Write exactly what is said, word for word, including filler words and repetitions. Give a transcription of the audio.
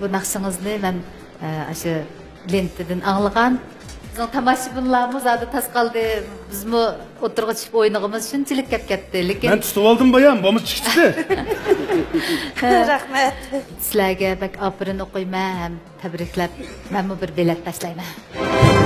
بۇ ناخشىڭىزنى مەن، ئە، ئاشۇ لېنتىدىن ئاڭلىغان. بىزنىڭ تاماشىبىنلارمۇ زادى تاس قالدى. بىزمۇ ئوتتۇرىغا چىقىپ ئوينىغىمىز شۇنچىلىك كەپ كەتتى. لېكىن مەن تۇتۇپ ئالدىم بايام، بولمىسا چىقىپ چىقتى. رەھمەت. سىلەرگە بەك ئاپىرىن ئوقۇيمەن ھەم تەبرىكلەپ، مەنمۇ بىر بېلەت تاشلايمەن.